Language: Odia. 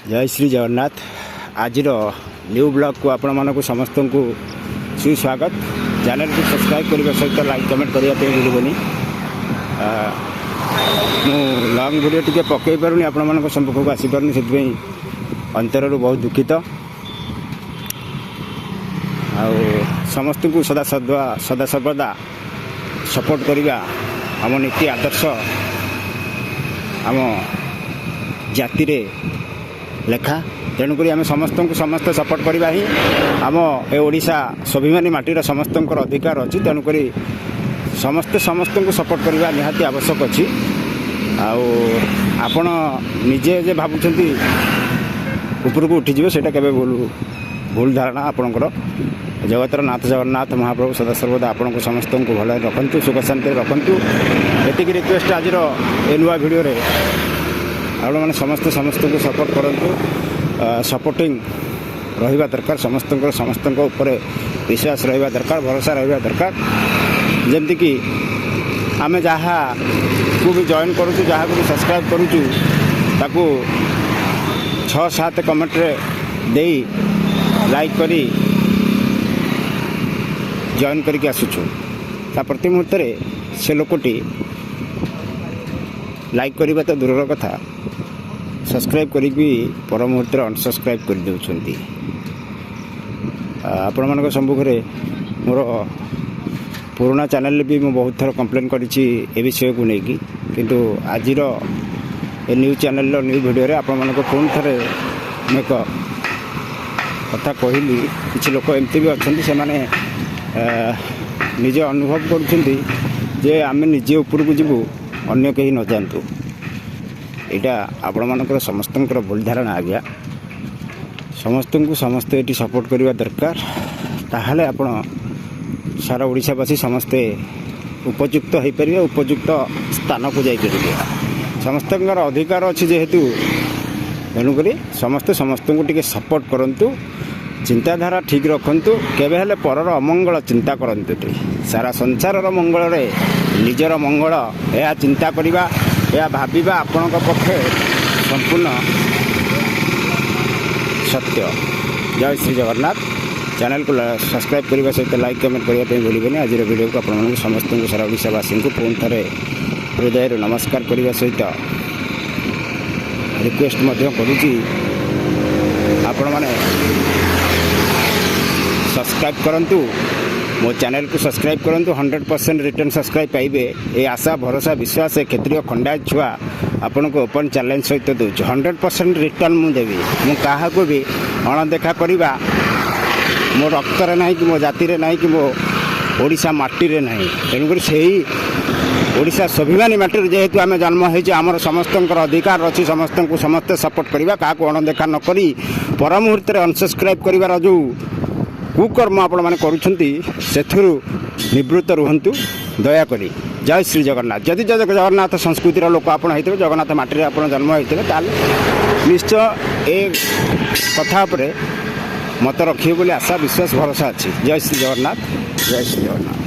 ଜୟ ଶ୍ରୀ ଜଗନ୍ନାଥ। ଆଜିର ନ୍ୟୁ ବ୍ଲଗ୍କୁ ଆପଣମାନଙ୍କୁ ସମସ୍ତଙ୍କୁ ସୁସ୍ୱାଗତ। ଚ୍ୟାନେଲକୁ ସବସ୍କ୍ରାଇବ୍ କରିବା ସହିତ ଲାଇକ୍, କମେଣ୍ଟ କରିବା ପାଇଁ ଭୁଲିବେନି। ମୁଁ ଲଙ୍ଗ୍ ଭିଡ଼ିଓ ଟିକେ ପକାଇ ପାରୁନି, ଆପଣମାନଙ୍କ ସମ୍ମୁଖକୁ ଆସିପାରୁନି, ସେଥିପାଇଁ ଅନ୍ତରରୁ ବହୁତ ଦୁଃଖିତ। ଆଉ ସମସ୍ତଙ୍କୁ ସଦା ସଦା ସଦା ସର୍ବଦା ସପୋର୍ଟ କରିବା ଆମ ନୀତି ଆଦର୍ଶ, ଆମ ଜାତିରେ ଲେଖା। ତେଣୁକରି ଆମେ ସମସ୍ତଙ୍କୁ ସମସ୍ତେ ସପୋର୍ଟ କରିବା ହିଁ ଆମ ଏ ଓଡ଼ିଶା ସ୍ୱାଭିମାନୀ ମାଟିର ସମସ୍ତଙ୍କର ଅଧିକାର ଅଛି। ତେଣୁକରି ସମସ୍ତେ ସମସ୍ତଙ୍କୁ ସପୋର୍ଟ କରିବା ନିହାତି ଆବଶ୍ୟକ ଅଛି। ଆଉ ଆପଣ ନିଜେ ଯେ ଭାବୁଛନ୍ତି ଉପରକୁ ଉଠିଯିବେ, ସେଇଟା କେବେ ଭୁଲ ଭୁଲ ଧାରଣା ଆପଣଙ୍କର। ଜଗତର ନାଥ ଜଗନ୍ନାଥ ମହାପ୍ରଭୁ ସଦାସର୍ବଦା ଆପଣଙ୍କୁ ସମସ୍ତଙ୍କୁ ଭଲରେ ରଖନ୍ତୁ, ସୁଖ ଶାନ୍ତିରେ ରଖନ୍ତୁ, ଏତିକି ରିକ୍ୱେଷ୍ଟ ଆଜିର ଏ ନୂଆ ଭିଡ଼ିଓରେ। ଆପଣମାନେ ସମସ୍ତେ ସମସ୍ତଙ୍କୁ ସପୋର୍ଟ କରନ୍ତୁ। ସପୋର୍ଟିଂ ରହିବା ଦରକାର ସମସ୍ତଙ୍କର, ସମସ୍ତଙ୍କ ଉପରେ ବିଶ୍ୱାସ ରହିବା ଦରକାର, ଭରସା ରହିବା ଦରକାର। ଯେମିତିକି ଆମେ ଯାହାକୁ ବି ଜଏନ୍ କରୁଛୁ, ଯାହାକୁ ବି ସବସ୍କ୍ରାଇବ୍ କରୁଛୁ, ତାକୁ ଛଅ ସାତ କମେଣ୍ଟରେ ଦେଇ, ଲାଇକ୍ କରି ଜଏନ୍ କରିକି ଆସୁଛୁ। ତା ପ୍ରତି ମୁହୂର୍ତ୍ତରେ ସେ ଲୋକଟି ଲାଇକ୍ କରିବା ତ ଦୂରର କଥା, ସବସ୍କ୍ରାଇବ୍ କରିକି ପର ମୁହୂର୍ତ୍ତରେ ଅନସବସ୍କ୍ରାଇବ୍ କରିଦେଉଛନ୍ତି। ଆପଣମାନଙ୍କ ସମ୍ମୁଖରେ ମୋର ପୁରୁଣା ଚ୍ୟାନେଲରେ ବି ମୁଁ ବହୁତ ଥର କମ୍ପ୍ଲେନ୍ କରିଛି ଏ ବିଷୟକୁ ନେଇକି। କିନ୍ତୁ ଆଜିର ଏ ନ୍ୟୁ ଚ୍ୟାନେଲର ନ୍ୟୁ ଭିଡ଼ିଓରେ ଆପଣମାନଙ୍କୁ ପୁଣି ଥରେ ମୁଁ ଏକ କଥା କହିଲି। କିଛି ଲୋକ ଏମିତି ବି ଅଛନ୍ତି, ସେମାନେ ନିଜେ ଅନୁଭବ କରୁଛନ୍ତି ଯେ ଆମେ ନିଜେ ଉପରକୁ ଯିବୁ, ଅନ୍ୟ କେହି ନଯାଆନ୍ତୁ। ଏଇଟା ଆପଣମାନଙ୍କର ସମସ୍ତଙ୍କର ଭୁଲ ଧାରଣା ଆଜ୍ଞା। ସମସ୍ତଙ୍କୁ ସମସ୍ତେ ଏଠି ସପୋର୍ଟ କରିବା ଦରକାର। ତାହେଲେ ଆପଣ ସାରା ଓଡ଼ିଶାବାସୀ ସମସ୍ତେ ଉପଯୁକ୍ତ ହୋଇପାରିବେ, ଉପଯୁକ୍ତ ସ୍ଥାନକୁ ଯାଇପାରିବେ। ସମସ୍ତଙ୍କର ଅଧିକାର ଅଛି ଯେହେତୁ, ତେଣୁକରି ସମସ୍ତେ ସମସ୍ତଙ୍କୁ ଟିକେ ସପୋର୍ଟ କରନ୍ତୁ, ଚିନ୍ତାଧାରା ଠିକ୍ ରଖନ୍ତୁ। କେବେ ହେଲେ ପରର ଅମଙ୍ଗଳ ଚିନ୍ତା କରନ୍ତୁନି। ସାରା ସଂସାରର ମଙ୍ଗଳରେ ନିଜର ମଙ୍ଗଳ, ଏହା ଚିନ୍ତା କରିବା, ଏହା ଭାବିବା ଆପଣଙ୍କ ପକ୍ଷେ ସମ୍ପୂର୍ଣ୍ଣ ସତ୍ୟ। ଜୟ ଶ୍ରୀ ଜଗନ୍ନାଥ। ଚ୍ୟାନେଲକୁ ସବସ୍କ୍ରାଇବ୍ କରିବା ସହିତ ଲାଇକ୍, କମେଣ୍ଟ କରିବା ପାଇଁ ଭୁଲିବେନି। ଆଜିର ଭିଡ଼ିଓକୁ ଆପଣମାନଙ୍କୁ ସମସ୍ତଙ୍କୁ, ସାରା ଓଡ଼ିଶାବାସୀଙ୍କୁ ପୁଣି ଥରେ ହୃଦୟରୁ ନମସ୍କାର କରିବା ସହିତ ରିକ୍ୱେଷ୍ଟ ମଧ୍ୟ କରୁଛି, ଆପଣମାନେ ସବସ୍କ୍ରାଇବ୍ କରନ୍ତୁ, ମୋ ଚ୍ୟାନେଲକୁ ସବସ୍କ୍ରାଇବ୍ କରନ୍ତୁ। 100% ରିଟର୍ନ ସବସ୍କ୍ରାଇବ୍ ପାଇବେ, ଏ ଆଶା, ଭରସା, ବିଶ୍ୱାସ ଏ କ୍ଷତ୍ରିୟ ଖଣ୍ଡାୟତ ଛୁଆ ଆପଣଙ୍କୁ ଓପନ୍ ଚ୍ୟାଲେଞ୍ଜ ସହିତ ଦେଉଛି। 100% ରିଟର୍ନ ମୁଁ ଦେବି। ମୁଁ କାହାକୁ ବି ଅଣଦେଖା କରିବା ମୋ ରକ୍ତରେ ନାହିଁ କି ମୋ ଜାତିରେ ନାହିଁ କି ମୋ ଓଡ଼ିଶା ମାଟିରେ ନାହିଁ। ତେଣୁକରି ସେଇ ଓଡ଼ିଶା ସ୍ୱାଭିମାନୀ ମାଟିରୁ ଯେହେତୁ ଆମେ ଜନ୍ମ ହେଇଛୁ, ଆମର ସମସ୍ତଙ୍କର ଅଧିକାର ଅଛି ସମସ୍ତଙ୍କୁ ସମସ୍ତେ ସପୋର୍ଟ କରିବା। କାହାକୁ ଅଣଦେଖା ନ କରି ପର ମୁହୂର୍ତ୍ତରେ ଅନସବସ୍କ୍ରାଇବ୍ କରିବାର ଯେଉଁ କୁକର୍ମ ଆପଣମାନେ କରୁଛନ୍ତି, ସେଥିରୁ ନିବୃତ୍ତ ରୁହନ୍ତୁ ଦୟାକରି। ଜୟ ଶ୍ରୀ ଜଗନ୍ନାଥ। ଯଦି ଜଗନ୍ନାଥ ସଂସ୍କୃତିର ଲୋକ ଆପଣ ହେଇଥିବେ, ଜଗନ୍ନାଥ ମାଟିରେ ଆପଣ ଜନ୍ମ ହେଇଥିବେ, ତାହେଲେ ନିଶ୍ଚୟ ଏ କଥା ଉପରେ ମତ ରଖିବେ ବୋଲି ଆଶା, ବିଶ୍ୱାସ, ଭରସା ଅଛି। ଜୟ ଶ୍ରୀ ଜଗନ୍ନାଥ, ଜୟ ଶ୍ରୀ ଜଗନ୍ନାଥ।